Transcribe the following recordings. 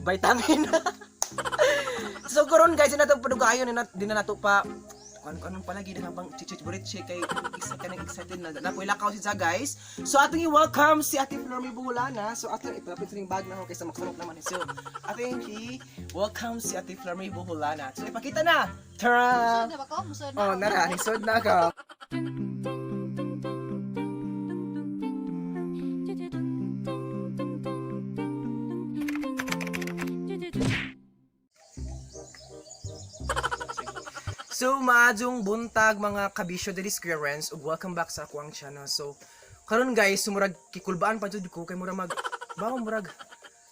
Vitamin. So karon guys, na to padugayon na di na nato pa kung ano palagi na habang chichich buritche kay excited na excited na napoy lakaw si guys. So atong i-welcome si Ate Flor May Buhulana. So atong ipalapit sa ning bag na ako kaysa maksunok naman. So atong i-welcome si Ate Flor May Buhulana. So ipakita na. Tara! Musod na ba ko? Musod na. Oh, nara, nisod na ka. So, maadjong buntag mga kabisyo diri Square ug welcome back sa akuang channel. So, karon guys, sumurag kikulbaan pa jud ko kay murag mag ba murag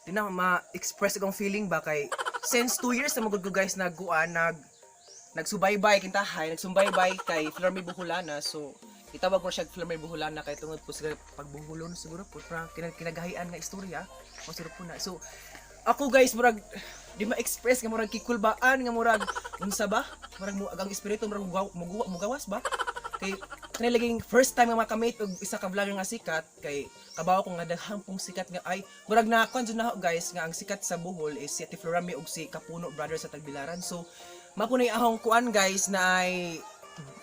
di na ma-express akong feeling ba kay since 2 years na magud ko guys nagkuan nagsubaybay kintahay, nagsumbaybay kay Flormy Buhulana. So, itawag ko siya Flormy Buhulana kay tungod po sa pagbuhulon siguro po pra kinagahian nga istorya mo siguro po na. So, ako guys murag di ma-express nga murag kikulbaan nga murag unsa ba? Murag mo ang espiritu murag mugawas ba? Kay kanay laging first time nga makamit og isa ka vlogger nga sikat kay kabaw ko nga daghang pong sikat nga ay murag na jud na ako, guys, nga ang sikat sa Bohol is si Ate Florami ug si Kapuno Brothers sa Tagbilaran. So mapunay ahong kuan guys na ay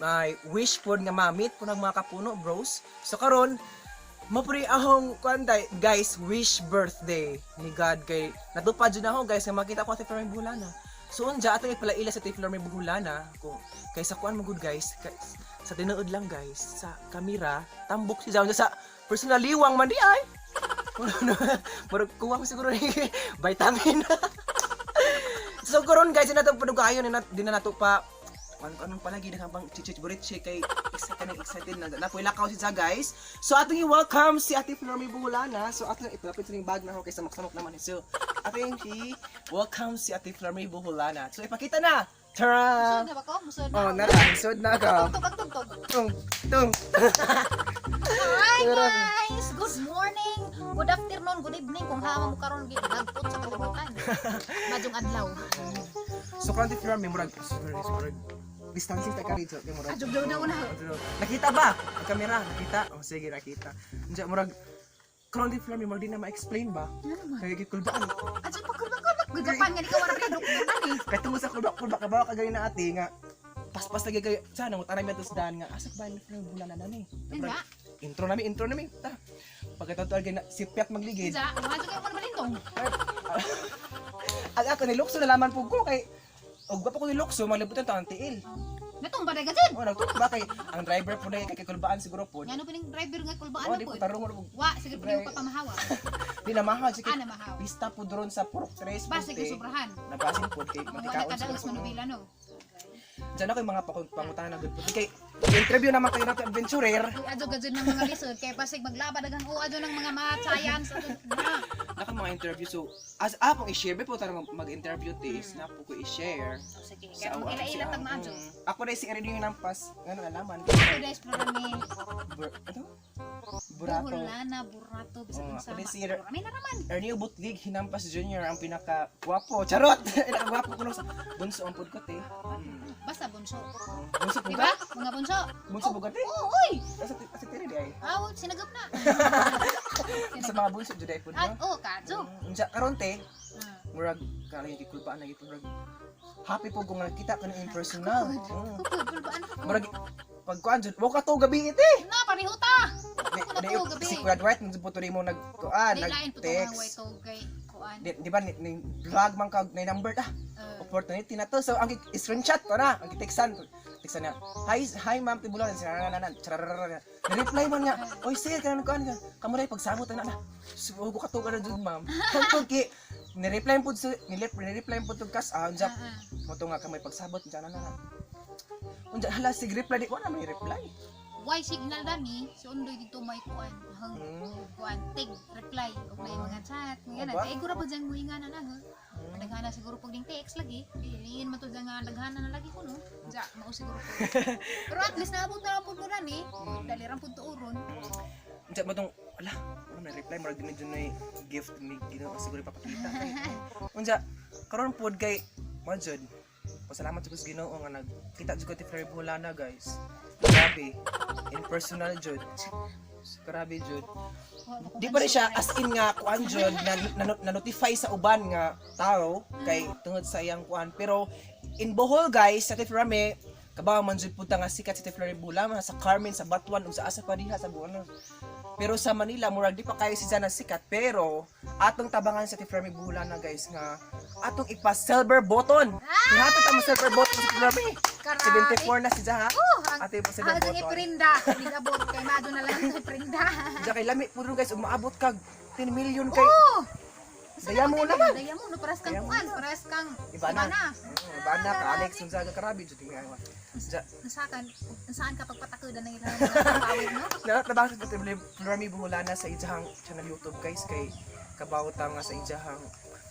ay wish pod nga ma-meet po ng mga Kapuno Bros. So karon mapuri ahong kuan guys, wish birthday ni God kay natupad jud na ako guys nga makita ko Ate Flor May Buhulana. So unja atong ipalaila sa Ate Flor May Buhulana kung kay sa kuan mo good guys kay, sa tinuod lang guys sa kamera tambok si Jaon sa personal liwang man di ay. Murag kuwang siguro ni vitamin. So karon guys, na to padugayon na di na nato pa kung ano palagi na habang chichich buritche kay excited na excited na napoy lakaw si guys. So atong i-welcome si Ate Flor May Buhulana. So atong ipalapit sa ning bag na ako kaysa maksamok naman. So atong i-welcome si Ate Flor May Buhulana. So ipakita na. Tara! Musod na ba ko? Musod na. Oh, nara, sud na ka. Tugtog, tugtog. Tung tung. Hi Tara. guys! Good morning, good afternoon, good evening kung hawa mo karon gid nagput sa kalibutan. Madyong adlaw. So karon Ate Flor May murag siguro distancing ta ka rito kay murag. Adjog daw daw na. Nakita ba? Ang kamera, nakita? Oh, sige, nakita. Unja, murag, karon di Flor, murag di na ma-explain ba? Ano man? Kaya gikulbaan. Adjog pa kulba kulba. Japan nga di ka wala rin doktor na ni. Kaya tungod sa kulba, kulba ka ba kagay na ate nga, paspas lagi kayo, sana mo taray mi atos daan nga, asak ba ni Flor, bulan na nani. Unja? Intro nami, intro nami. Ta. Pagkatawag na si Piat magligid. Unja, adjog kayo mo na balintong. Ang ako ni Lukso nalaman po ko kay og gwapo ko ni Lukso malibutan ta ang tiil. Natumba na gajud. Oh, nagtumba kay ang driver po na kay kulbaan siguro po. Ngano pining driver nga kulbaan Oh, na di po. po tarong mo. Wa, sige po yung papamahawa. Di na mahal sige. Ah, na mahaw. Pista po doon sa Purok Tres. Ba, sige sobrahan. Nabasin po kay Wala matikaon ka daos siguro po. manubila no. Diyan ako yung mga pangutana good po. Kay interview naman kayo nato adventurer. Uy, adyo gajud ng mga lisod kay pasig maglaba daghang o adyo ng mga math science adyo na. Naka mga interview so as apong i-share ba po tara mag-interview tis na po ko i-share. So, sige, Sa kaya mag-ila-ila tag maadyo. Ako na si Ernie yung nampas. Ngano alaman? Ako guys, pero ni Ano? Burato. Buhulana, burato, bisag Oh, unsa. ako din si Kami na raman. Ernie Butlig Hinampas Jr. ang pinaka gwapo. Charot. Pinaka gwapo ko nung bunso ang pud ko te. Basta bunso. Bunso pud Di ka? ba? Mga bunso. Bunso pud ka te? Oo, oy. Asa asa tiri di ay. Aw, sinagap na. Sa mga bunso jud ay pud At no. oh, kadyo. Unsa karon te? Ah. Murag karon gikulpaan na gito murag happy po kung nakita ka in personal. Kupod, kulbaan ka po. Murag pag kuan jud, wa ka to gabi ite. Na, parihuta. Di, Ako na di, to, gabi. si Kuya Dwight nagpo mo nag kuan, Di lain po itong mga nag-text. white og kay kuan. Di ba ni vlog man ka na number ta. Opportunity na to. So ang screenshot to na, ang giteksan. Teksan na. Hi hi ma'am Tibulan sinanananan. Chararara. Ni-reply man nga. Oy sir kanan kuan ka. Kamo ray pagsabot na na. Sugo ka to ka na jud ma'am. Hangtod ki ni-reply pud sa ni-reply pud tug kas ah unsa mo to nga kamay pagsabot unsa na na. Unsa hala sig reply di ko na may reply. Why signal dani si Undoy dito may kuan. Hang kuan tig reply og may mga chat nga Oh, na ba? kay gura pud diyang muinga na na ha. Daghana siguro pag ding text lagi. Ingin man to dyan nga daghana na lagi ko no. Ja, mao siguro po. Pero at least naabot na lang pud ko na ni. Dali ra pud tuoron. Unsa mo tong ala, wala may reply murag din dyan may gift ni Ginoo siguro ipapakita kay. Unsa karon pod kay mo jud. Pasalamat jud ko sa Ginoo nga nagkita jud ko ti Flor Buholana guys. Grabe. In personal jud. Grabe jud. Wa ko Di pa rin siya kanso, as in nga kuan jud na notify sa uban nga tao kay tungod sa iyang kuan, pero in Bohol, guys, sa Tiframe kabaw man jud punta nga sikat si Tiframe Bula mga sa Carmen, sa Batuan ug sa asa pa diha sa buwan. Pero sa Manila murag di pa kayo si Jana sikat, pero atong tabangan sa Tiframe Bula na, guys, nga atong ipa silver button. Ihapit ang silver button sa Tiframe. Karabi. 74 na si Jaha. Oh, ang Ate pa silver ang button. iprinda. Nigabot kay mado na lang ito iprinda. Diya kay lami puro, guys, umaabot kag 10 million kay Oh! Daya mo naman. Daya mo no, paras kang Daya mo kuan, paras kang Iba na. Iba na. Iba na ka Alex Gonzaga, karabi jud nga. Nasaan saan ka pagpatakodan ng ilang mga pawid, no? Na trabaho sa Rami Buholana sa ijahang channel YouTube, guys, kay kabawta nga sa ijahang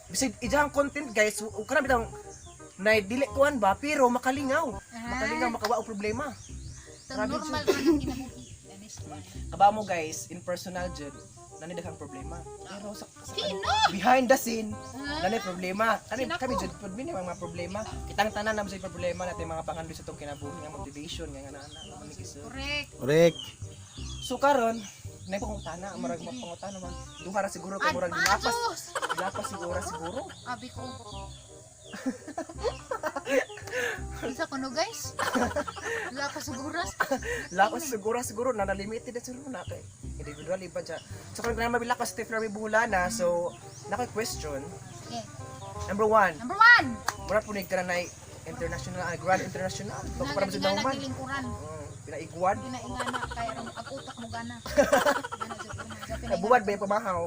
bisag ijahang content, guys, ug kana bitang na dili kuan ba, pero makalingaw. Makalingaw, makawa og problema. Tang Grabe, normal man ang kinabuhi. Anis kuan. Kaba mo, guys, in personal jud nani daghang problema. Pero sa Sino? Behind the scene, Ah. nani problema. Kani Sinako. kami jud pud mga problema. Kitang tanan naman sa problema natin mga pangandoy sa tong kinabuhi nga motivation nga nga na na Correct. Correct. So karon, nay pangutana, murag mapangutana man. Duha ra siguro kay murag lapas. Advance! Lapas siguro siguro. Abi ko. Isa ko no, guys. Lakas siguras. Lapas siguro siguro na na limited na siguro na kay individual iba dyan. So karon na mabila ka sa Stephen Buhulana, so naka question. Sige. Number one, Number one. mura po ni na international, grand international. Bago para sa Nga dauman. nagilingkuran. Pinaigwan. Pinaingana kay aron ang utak mo gana. Gana jud ko na. Ja, pinaingana. Buwad ba yung pamahaw?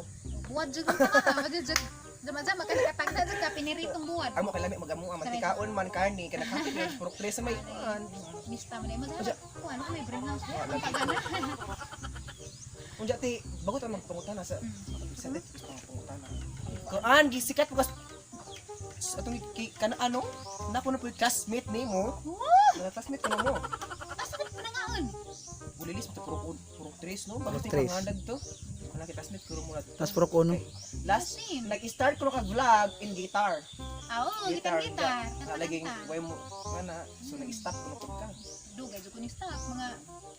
Buwad jud ko na. Jud jud. Dama-dama ka nakatagda jud ka piniritong buwad. Amo kay lami magamu ang mantikaon man karni kana kapit na purok tres sa may kuan. Mista man mo dama. Kuan may brain house. Ang pagana. Unja ti bago ta magpangutana sa det pangutana. Kuan gisikat mo kas sa atong kana ano nako na po yung classmate nimo. Na classmate ko na mo. Asa ka pa nangaon? Bulilis mo to purok purok tres no. Bago Purok ti tres. pangandag to. Kana kay classmate ko mo na. Tapos puro kono. Last Same. nag-start ko kag vlog in guitar. Ah, oo, gitar gitar. Nga laging way mo nga na so nag-stop ko na pud ka. Dugay jud ko ni stop mga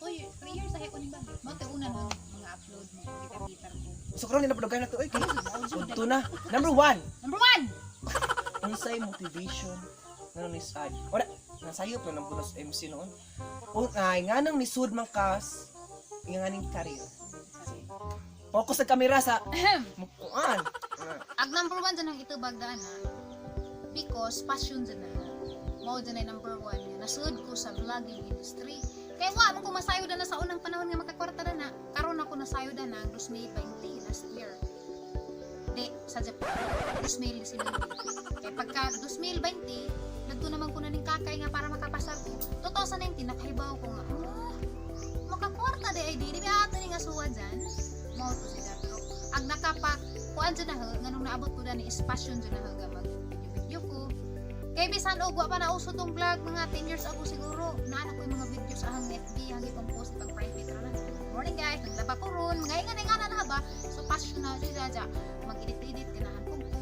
2 3 years sa ko ni ba. Mo te una nang mga upload mo gitar gitar ko. So karon nila pud na to oy kay. Udto na. Number one. Number one. Unsay motivation ngano ni ay ora nasayop na ng bonus MC noon ay nganong nisud man kas nga nganing career focus sa kamera sa mukuan. Ag number one dyan ang itubag daan ha. Because passion dyan na. Mao dyan ay number one. Nga Nasud ko sa vlogging industry. Kaya wa man ko masayo na sa unang panahon nga makakwarta na na. Karon ako nasayo na na ang 2020 last year. Di, sa Japan. 2019. Kaya pagka 2020, nagto naman ko na ning kakay nga para makapasar ko. 2019, nakahibaw ko nga, ah, makakwarta di ay di, di ba ato ni nga suwa dyan? Mao to sila. Pero, ag nakapa, kuan dyan na ho, nga nung naabot ko na ni is passion dyan na ho, nga mag video ko. Kay bisan og wa pa na uso tong vlog mga 10 years ago siguro, naana ko yung mga video sa hang FB, hang ipang post ipang private ra na. Morning guys, naglaba ko ron, mga ingan ingan na ba? So passion na siya dya, mag-edit-edit ganahan pug ko.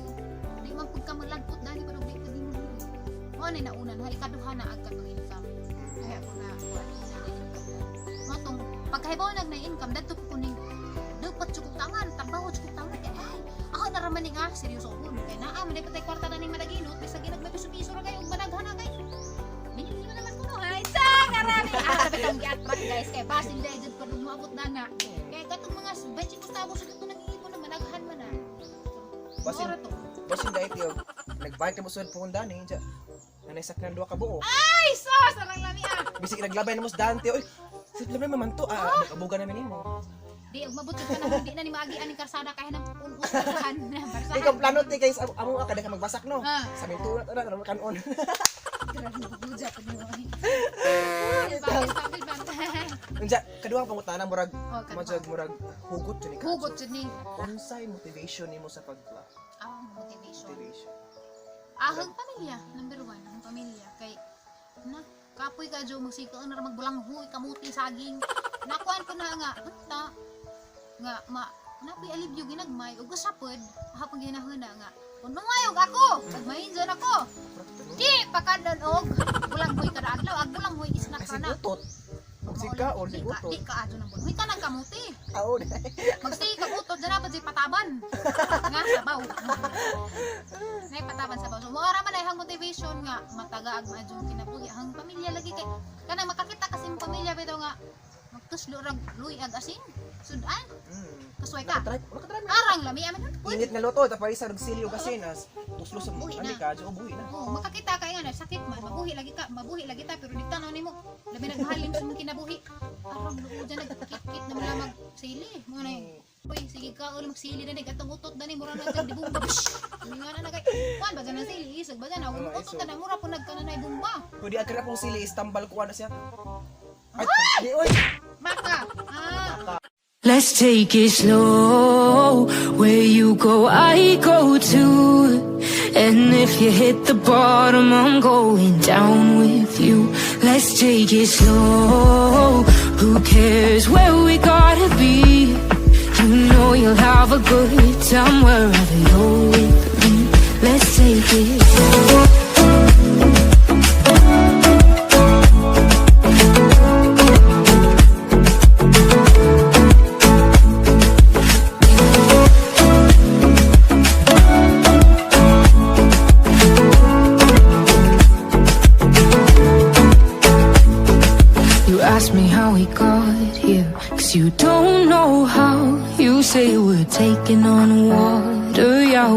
Di man pug ka malagpot dani pero di pud mo. Mo na nauna na ikaduha na ag katong income. Kaya ako na kuan na na income na. Mo tong pagkahibaw nag na income dadto ko kuning dapat cukup tangan, trabaho cukup tangan kay ay ako na raman ni nga seryoso ko kay naa man patay kwarta na ning madaginot bisag ginag may piso-piso ra kayo ug managhan na kay Minyo naman kuno hay sa karami ah sabi kang gi-attract, guys, kay basin dai jud pag moabot na na kay katong mga 20 centavos sa katong nag-iipon na managhan man na. Basin Mora to. basin dahil tiyo nagbike na mo sud puhon dani dya nanay saknan duha ka buo. Ay sos arang lami ah. Bisig naglabay na mo sa Dante oy sa labay man to ah nagabugan namin nimo. Di ug mabot jud ka na di na ni maagi aning karsada kay nang un-usahan na barsahan. Ikaw plano ti guys amo ka kada ka magbasak no Ah. sa minto na na kanon. Grabe buja pud mo. Bagay bagay bagay. Unja kaduhang pangutana murag Oh, kaduha. murag murag hugot jud ni ka. Hugot jud ni. Unsay motivation nimo sa pag-vlog? Ang motivation. Motivation. Ahang pamilya, number one, ang pamilya. Kay, na, kapoy ka, Jo, magsika na magbulanghoy, kamuti, saging. Nakuan ko na nga, unta, nga, ma, napoy alibyo ginagmay, ug usapod, hapon ginahuna nga, kuno og ako, pagmahinjon ako, di, pakadan og, bulanghoy kada adlaw, ag bulanghoy isnak Kasi ra na. gutot. Og si Pagkaon, Di ka, utot. di ka adyo ng buwan. Huy ka nang kamuti. Aon. Magsige ka utot dyan pa di pataban. Nga sabaw. Ngay pataban sabaw. So mao ra man ay hang motivation nga mataga ag maadyong kinabuhi ang pamilya lagi kay kanang makakita kasi imong pamilya bitaw nga magtuslo rag luy ag asin. Sudan, kasuway ka. Nakatry, nakatry. Arang lami amin. Uy, Init nga luto, tapos sa nagsilyo kasi nas tuslo sa Buhi ano na. ka, jo buhi na. Oh, makakita ka nga na sakit man, mabuhi lagi ka, mabuhi lagi ta pero di tanaw nimo. Labi nagmahalin sa imong kinabuhi. Arang luo dyan nagkit-kit na mala magsili. Mo na yun. Uy, sige ka, ulo magsili na nig atong utot dani mura na dyan di bumba. Nga na kay kuan ba dyan ang sili, isog ba dyan ang Oo, utot isog. na mura po nagkananay bumba. Pwede ang pong sili istambal ko ano siya. Ay, di oy. Maka. Ah, Let's take it slow. Where you go, I go too. And if you hit the bottom, I'm going down with you. Let's take it slow. Who cares where we gotta be? You know you'll have a good time wherever you're with me. Let's take it slow. You ask me how we got here, 'cause you don't know how. You say we're taking on water, yeah.